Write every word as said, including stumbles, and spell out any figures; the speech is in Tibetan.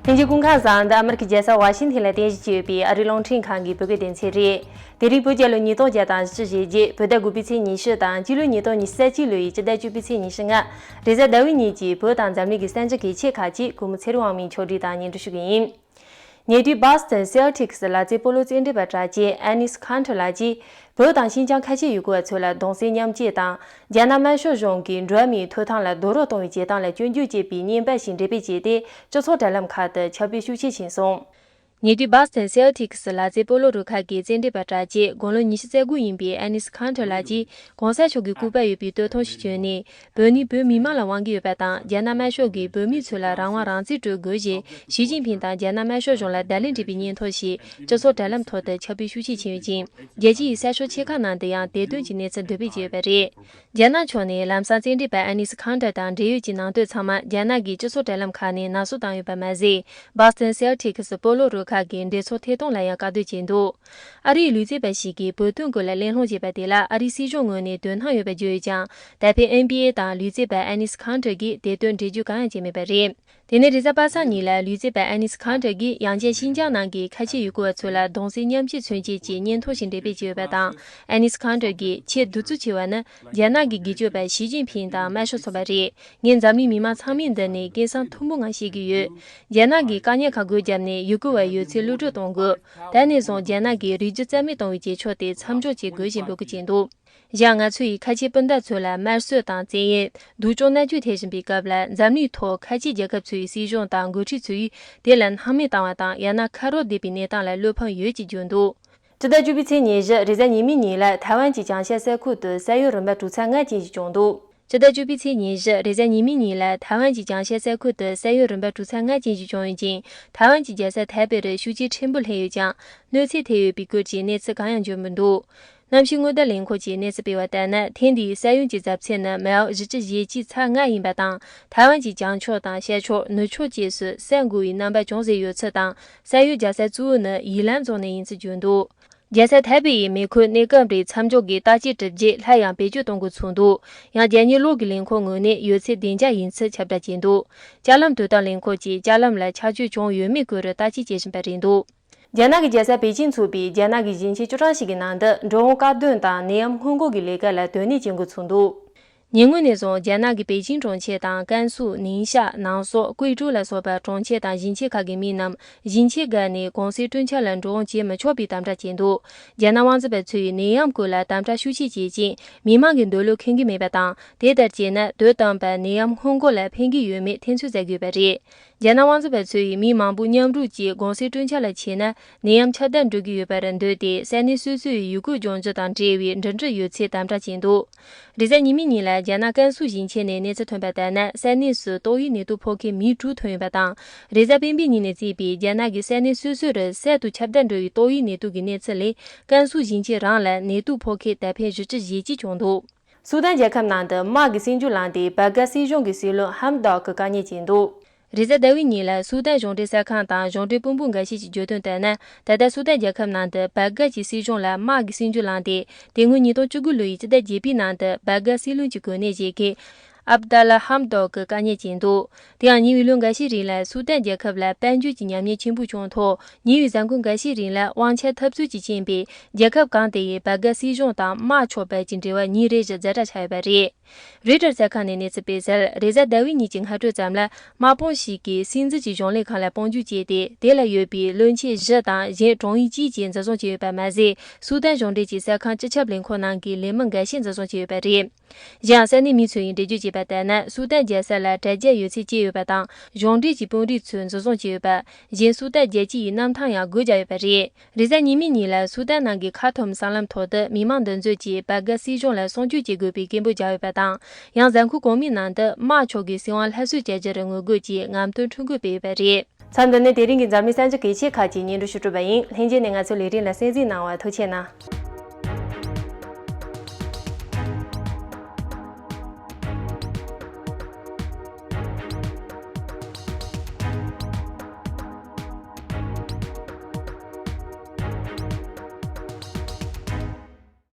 ལྷན་རྒྱས་སྐུ་ཁམས་བཟང་། འདི་ཨ་མི་རི་ཀའི་རྒྱལ་ས་ཝ་ཤིང་ཐན་ལ་རྟེན་གཞི་བྱས་ཡོད་པའི་ཨ་རིའི་རླུང་འཕྲིན་ཁང་གི་བོད་སྐད་སྡེ་ཚན་རེད། དེ་རིང་བོད་རྒྱལ་ལོ་ཉིས་སྟོང་བརྒྱ་དང་བཞི་བཅུ་ཞེ་བརྒྱད། བོད་ཟླ་དགུ་པའི་ཚེས་ཉི་ཤུ་དང་། སྤྱི་ལོ་ཉིས་སྟོང་ཉི་ཤུ་རྩ་གཅིག་ལོ་ཡི་སྤྱི་ཟླ་བཅུ་པའི་ཚེས་ཉི་ཤུ་ལྔ། རེས་གཟའ་ཟླ་བའི་ཉིན་གྱི་བོད་དང་འཛམ་གླིང་གི་གསར་འགྱུར་གལ་ཆེ་ཁག་ཅིག་གུས་མོ་ཚེ་རིང་དབང་མོས་ཕྱོགས་སྒྲིག་དང་སྙན་སྒྲོན་ཞུ་གི་ཡིན། ཉེ་དུས་Boston Celtics ལག་རྩེད་སྤོ་ལོ་རྩེད་འགྲན་པ་གྲགས་ཅན་Enes Kanter ལགས་ཀྱིས་བོད་དང་ཤིན་ཅང་ཁ་ཆེ་ཡུལ་སྐོར་བ་ཚོ་ལ་གདུང་སེམས་མཉམ་སྐྱེད་དང་། རྒྱ་ནག་དམར་ཤོག་གཞུང་གིས་འགྲོ་བ་མིའི་ཐོབ་ཐང་ལ་རྡོག་རོལ་གཏོང་བའི་བྱེད་སྟངས་ལ་སྐྱོན་བརྗོད་བྱེད་པའི་བརྙན་པར་ཞིག་འགྲེམས་སྤེལ་བྱས་ཏེ། སྤྱི་ཚོགས་དྲ་ལམ་ཁག་ཏུ་ཁྱབ་སྤེལ་ཤུགས་ཆེ་ཕྱིན་སོང་། ཉེ་དུས་Boston Celtics ལག་རྩེད་སྤོ་ལོ་རུ་ཁག་གི་རྩེད་འགྲན་པ་གྲགས་ཅན་དགུང་ལོ་ཉི་ཤུ་རྩ་དགུ་ཡིན་པའི་Enes Kanter ལགས་ཀྱིས་གོང་ས་མཆོག་གི་སྐུ་པར་ཡོད་པའི་སྟོད་ཐུང་ཞིག་གྱོན་ནས། བོད་ནི་བོད་མི་མང་ལ་དབང་གི་ཡོད་པ་དང་། རྒྱ་ནག་དམར་ཤོག་གིས་བོད་མི་ཚོ་ལ་རང་དབང་རང་བཙན་སྤྲོད་དགོས་ཞེས་ཞི་ཅིན་ཕིང་དང་རྒྱ་ནག་དམར་ཤོག་གཞུང་ལ་བརྡ་ལན་སྤྲད་པའི་སྙན་ཐོ་ཞིག་སྤྱི་ཚོགས་དྲ་ལམ་ཐོག་ཏུ་ཁྱབ་སྤེལ་ཤུགས་ཆེ་ཕྱིན་ཡོད་ཅིང་། རྒྱལ་སྤྱི་ཡི་གསར་ཤོག་ཆེ་ཁག་ནང་དུ་ཡང་དེ་དོན་གྱི་གནས་ཚུལ་འདོན་སྤེལ་བྱས་ཡོད་པ་རེད། རྒྱ་ནག་ཕྱོགས་ནས་ལམ་སང་རྩེད་འགྲན་པ་Enes Kanter དང་འབྲེལ་ཡོད་ཀྱི་ནང་དོན་ཚང་མ་རྒྱ་ནག་གི་སྤྱི་ཚོགས་དྲ་ལམ་ཁག་ནས་ནག་བཟོ་བཏང་ཡོད་པ་མ་ཟད། Boston Celtics སྤོ་ལོ་རུ་ཁག་གི་འགྲན་ཚོགས་ཐད་གཏོང་ལ་ཡང་བཀག་སྡོམ་བྱས་འདུག་ཨ་རིའི་ལུས་རྩལ་པ་ཞིག་གིས་བོད་དོན་སྐོར་ལ་གླེང་སློང་བྱས་པ་དེ་ལ་ཨ་རིའི་སྲིད་གཞུང་ངོས་ནས་དོ་སྣང་ཡོད་པ་བརྗོད་ཡོད་ཀྱང་། ད་ཕན་ཨེན་བྷི་ཨེ་དང་ལུས་རྩལ་པ་Enes Kanter གྱིས་དེ་དོན་འགྲེལ་བརྗོད་གང་ཡང་བྱས་མེད་པ་རེད། དེ་ནས་རེས་གཟའ་པ་སངས་ཉིན་ལ་ལུས་རྩལ་པ་Enes Kanter གྱིས་ཡང་བསྐྱར་ཤིན་ཅང་ནང་གི་ཁ་ཆེ་ཡུལ་སྐོར་བ་ཚོ་ལ་གདུང་སེམས་མཉམ་སྐྱེད་མཚོན་བྱེད་ཀྱི་སྙན་ཐོ་ཞིག་འགྲེམས་སྤེལ་བྱས་ཡོད་པ་དང་། Enes Kanter གྱིས་ཆེས་གདུག་རྩུབ་ཆེ་བ་ནི་རྒྱ་ནག་གི་སྒེར་གཅོད་པ་ཞི་ཅིན་ཕིང་དང་དམར་ཤོག་ཚོགས་པ་རེད། ངས་འཛམ་གླིང་མི་མང་ཚང་མའི་མདུན་ནས་སྐད་གསང་མཐོན་པོ་ངང་བཤད་ཀྱི་ཡོད། རྒྱ་ནག་གིས་དཀའ་ཉེན་ཁག་སྒོ་བརྒྱབ་ནས་ཡུལ་སྐོར་བ་ཡོད་ཚད་གློད་གྲོལ་གཏོང་དགོས། ད་ནས་བཟུང་རྒྱ་ནག་གིས་རིགས་རྒྱུད་རྩ་མེད་གཏོང་བའི་བྱེད་ཕྱོགས་དེ་མཚམས་འཇོག་བྱེད་དགོས་ཞེས་འབོད་སྐུལ་བྱས་འདུག་གཞན་ང་ཚོ་ཡིས་ཁ་ཆེ་སྤུན་ཟླ་ཚོ་ལ་དམར་གསོད་དང་བཙན་གཡེམ། སྡུག་སྦྱོང་མནར་གཅོད་ཐེབས་བཞིན་པའི་སྐབས་ལ། འཛམ་གླིང་ཐོག་ཁ་ཆེ་རྒྱལ་ཁབ་ཚོའི་སྲིད་གཞུང་དང་འགོ་ཁྲིད་ཚོས་དེ་ལ་སྣང་མེད་བཏང་བ་དང་། ཡང་ན་ཁ་རོག་བསྡད་པའི་གནས་སྟངས་ལ་བློ་ཕམ་ཡོད་ཅེས་བརྗོད་འདུག་སྤྱི་ཟླ་བཅུ་པའི་ཚེས་ཉེར་བཞི་རེས་གཟའ་ཉི་མའི་ཉིན་ལ་ཐའེ་ཝན་གྱི་བྱང་ཤར་ས་ཁུལ་དུ་ས་ཡོམ་རིམ་པ་དྲུག་ཚེག་ལྔ་ཅན་ཞིག་བྱུང་འདུག་སྤྱི་ཟླ་བཅུ་པའི་ཚེས་ཉེར་བཞི་རེས་གཟའ་ཉི་མའི་ཉིན་ལ་ཐའེ་ཝན་གྱི་བྱང་ཤར་ས་ཁུལ་དུ་ས་ཡོམ་རིམ་པ་དྲུག་ཚེག་ལྔ་ཅན་ཞིག་བྱུང་ཡོད་ཅིང་། ཐའེ་ཝན་གྱི་རྒྱལ་ས་ཐའེ་པེ་རུ་ཤུགས་རྐྱེན་ཕྲན་བུ་སླེབས་ཡོད་ཀྱང་། གནོད་འཚེ་ཐེབས་ཡོད་པའི་སྐོར་གྱི་གནས་ཚུལ་གང་ཡང་བྱུང་མི་འདུག་གནམ་གཤིས་སྔོན་བརྡ་ལས་ཁུངས་ཀྱིས་གནས་ཚུལ་སྤེལ་བ་ལྟར་ན། ཐེངས་འདིའི་ས་ཡོམ་གྱི་གཟབ་ཚད་ནི་མའིལ་བཞི་བཅུ་ཞེ་གཅིག་ཚེག་ལྔ་ཡིན་པ་དང་། ཐའེ་ཝན་གྱི་བྱང་ཕྱོགས་དང་ཤར་ཕྱོགས། ནུབ་ཕྱོགས་བཅས་སུ་ས་འགུལ་བའི་རྣམ་པ་ཅུང་ཟད་ཡོད་ཚུལ་དང་། ས་ཡོམ་རྒྱག་ས་གཙོ་བོ་ནི་ཡི་ལན་རྫོང་ནས་ཡིན་ཚུལ་བརྗོད་འདུག་རྒྱལ་ས་ཐའེ་པེ་ཡི་མེ་འཁོར་གནས་སྐབས་རིང་མཚམས་འཇོག་གི་བརྟག་དཔྱད་གྲུབ་རྗེས། སླར་ཡང་བེད་སྤྱོད་གཏོང་འགོ་ཚུགས་འདུག་ཡང་རྒྱལ་གཉེར་གློག་གི་ལས་ཁུངས་ངོས་ནས་ཡོད་ཚད་བདེ་འཇགས་ཡིན་ཚུལ་ཁྱབ་བསྒྲགས་བྱས་འདུག་ཅ་ལམ་དོ་དམ་ལས་ཁུངས་ཀྱིས་ཅ་ལམ་ལ་ཆག་སྐྱོན་བྱུང་ཡོད་མེད་སྐོར་བརྟག་དཔྱད་བྱེད་བཞིན་པ་རེད་འདུག་རྒྱ་ནག་གི་རྒྱལ་ས་པེ་ཅིང་ཚུད་པའི་རྒྱ་ནག་གི་ཞིང་ཆེན་བཅུ་གྲངས་ཤིག་གི་ནང་དུ་འགྲོ་འོང་བཀག་སྡོམ་དང་ནད་ཡམས་སྔོན་འགོག་གི་ལས་ཀ་ལ་དོ་སྣང་བྱེད་འགོ་ཚུགས་འདུག་ཉེ་སྔོན་ནས་བཟུང་རྒྱ་ནག་གི་པེ་ཅིང་གྲོང་ཁྱེར་དང་། ཀན་སུའུ། ནིང་ཤ། ནང་སོག་ཀུའེ་ཀྲོའུ་ལ་སོགས་པ་གྲོང་ཁྱེར་དང་ཞིང་ཆེན་ཁག་གི་མི་རྣམས་ཞིང་ཆེན་བརྒལ་ནས་གུང་སེང་སྤྲོ་འཆམ་ལ་འགྲོ་འོང་བྱེད་མི་ཆོག་པའི་དམ་དྲག་བྱས་འདུག་རྒྱ་ནག་དབང་འཛིན་པ་ཚོས་ནད་ཡམས་སྐོར་ལ་དམ་དྲག་ཤུགས་ཆེ་བྱེད་ཅིང་། མི་མང་གི་འདོད་བློ་ཁེངས་ཀྱི་མེད་པ་དང་། དེ་ལྟར་བྱས་ན་དུས་བཏང་བར་ནད་ཡམས་སྔོན་འགོག་ལ་ཕན་གྱི་ཡོད་མེད་ཐེ་ཚོམ་ཟ་གི་ཡོད་པ་རེད། རྒྱ་ནག་དབང་འཛིན་པ་ཚོས་མི་མང་པོ་མཉམ་རུབ་ཀྱིས་གུང་སེང་སྤྲོ་འཆམ་ལ་ཕྱིན་ན། ནད་ཡམས་ཁྱབ་གདལ་འགྲོ་གི་ཡོད་པར་འདོད་དེ། ས་གནས་སོ་སོའི་ཡུལ་སྐོར་ལྗོངས་རྒྱུ་དང་འབྲེལ་བའི་འགྲིམ་འགྲུལ་ཡོད་ཚད་དམ་དྲག་བྱས་འདུག་རེས་གཟའ་ཉི་མའི་ཉིན་ལ་རྒྱ་ནག་ཀན་སུའུ་ཞིང་ཆེན་ནས་གནས་ཚུལ་ཐོན་པ་ལྟར་ན། ས་གནས་སུ་ཏོག་དབྱིབས་ནད་དུག་ཕོག་མཁན་མི་དྲུག་ཐོན་ཡོད་པ་དང་། རེས་གཟའ་སྤེན་པའི་ཉིན་ནས་བརྩིས་པའི་རྒྱ་ནག་གི་ས་གནས་སོ་སོར་གསར་དུ་ཁྱབ་གདལ་འགྲོ་བའི་ཏོག་དབྱིབས་ནད་དུག་གི་གནས་ཚུལ་ལས། ཀན་སུའུ་ཞིང་ཆེན་རང་ལ་ནད་དུག་ཕོག་མཁན་ད་ཕན་བཞི་བཅུ་ཞེ་གཅིག་བྱུང་འདུག་སུ་དན་རྒྱལ་ཁབ་ནང་དུ་དམག་གི་སྲིད་འཇུག་ལངས་ཏེ། བྷ་གྷ་སྲིད་གཞུང་གི་སྲིད་བློན་ཧམ་དོག་གིས་བཀའ་ཉན་བྱས་འདུག་རེས་གཟའ་ཟླ་བའི་ཉིན་ལ་སུ་དན་གཞུང་འབྲེལ་གསར་ཁང་དང་གཞུང་འབྲེལ་དཔོན་པོ་འགའ་ཤས་ཀྱིས་བརྗོད་དོན་ལྟར་ན། ད་ལྟ་སུ་དན་རྒྱལ་ཁབ་ནང་དུ་བྷ་གྷ་གི་སྲིད་གཞུང་ལ་དམག་གི་སྲིད་འཇུག་ལངས་ཏེ། དེ་སྔོན་ཉིས་སྟོང་བཅུ་དགུ་ལོ་ཡི་སྤྱི་ཟླ་བརྒྱད་པའི་ནང་དུ་བྷ་གྷ་སྲིད་བློན་གྱི་གོ་གནས་བཞེས་མཁན་ཨབ་དཱ་ལ་ཧམ་དོག་གིས་བཀའ་ཉན་བྱས་འདུག་དེ་ཡང་ཉེ་བའི་ལོ་འགའ་ཤས་རིང་ལ་སུ་དན་རྒྱལ་ཁབ་ལ་དཔལ་འབྱོར་གྱི་ཉམས་ཉེས་ཆེན་པོ་བྱུང་ཐོག་ཉེ་བའི་གཟའ་འཁོར་འགའ་ཤས་རིང་ལ་དབང་ཆ་འཐབ་རྩོད་ཀྱིས་རྐྱེན་པས། རྒྱལ་ཁབ་གང་དེ་ཡིས་བྷ་གྷ་སྲིད་གཞུང་དང་དམག་ཕྱོགས་བར་གྱི་འབྲེལ་བ་ཉིན་རེ་བཞིན་ཛ་དྲག་ཆགས་ཡོད་པ་རེད། རོའི་ཊར་གསར་ཁང་ནས་གནས་ཚུལ་སྤེལ་གསལ། རེས་གཟའ་ཟླ་བའི་ཉིན་གྱི་སྔ་དྲོ་ཙམ་ལ། དམག་དཔུང་ཞིག་གིས་སྲིད་འཛིན་གྱི་གཞུང་ལས་ཁང་ལ་དཔུང་འཇུག་བྱས་ཏེ། དེ་ལ་ཡོད་པའི་བློན་ཆེན་བཞི་དང་གཞན་གྲོང་ཡུལ་གཅིག་བཅས་འཛིན་བཟུང་བྱས་ཡོད་པ་མ་ཟད། སུ་དན་གཞུང་འབྲེལ་གྱི་གསར་ཁང་སྤྱི་ཁྱབ་ལས་ཁུངས་ནང་གི་ལས་མི་འགའ་ཤས་འཛིན་བཟུང་བྱས་ཡོད་པ་རེད། གཞན་ཡང་ས་གནས་མི་ཚོ་ཡིས་འགྲེལ་བརྗོད་བྱས་པ་ལྟར་ན། སུ་དན་རྒྱལ་ས་ལ་དྲ་རྒྱ་ཡོད་ཚད་བཅད་ཡོད་པ་དང་། གཞུང་འབྲེལ་གྱི་དཔོན་རིགས་ཚོ་འཛིན་བཟུང་བྱས་ཡོད་པ། གཞན་སུ་དན་རྒྱལ་སྤྱི་ཡི་གནམ་ཐང་ཡང་སྒོ་བརྒྱབ་ཡོད་པ་རེད། རེས་གཟའ་ཉི་མའི་ཉིན་ལ་སུ་དན་ནང་གི་ཁ་ཐོམ་སྲང་ལམ་ཐོག་ཏུ་མི་མང་འདུ་འཛོམས་ཀྱིས་བྷ་གྷ་སྲིད་གཞུང་ལ་སྲུང་སྐྱོབ་བྱེད་དགོས་པའི་སྐད་འབོད་བརྒྱབ་ཡོད་པ་དང་། ཡང་གཟའ་འཁོར་གོང་མའི་ནང་དུ་དམག་ཕྱོགས་ཀྱིས་སྲིད་དབང་སླར་གསོ་བྱ་རྒྱུར་ངོ་རྒོལ་གྱིས་ངམ་སྟོན་ཁྲོམ་སྐོར་སྤེལ་ཡོད་པ་རེད། མཚམས་འདི་ནས་དེ་རིང་གི་འཛམ་གླིང་གསར་འགྱུར་གལ་ཆེ་ཁག་ཅིག་སྙན་སྒྲོན་ཞུ་གྲུབ་པ་ཡིན། ལྷན་རྒྱས་ནས་ང་ཚོའི་ལས་རིམ་ལ་གསན་གཟིགས་གནང་བར་ཐུགས་རྗེ་གནང་།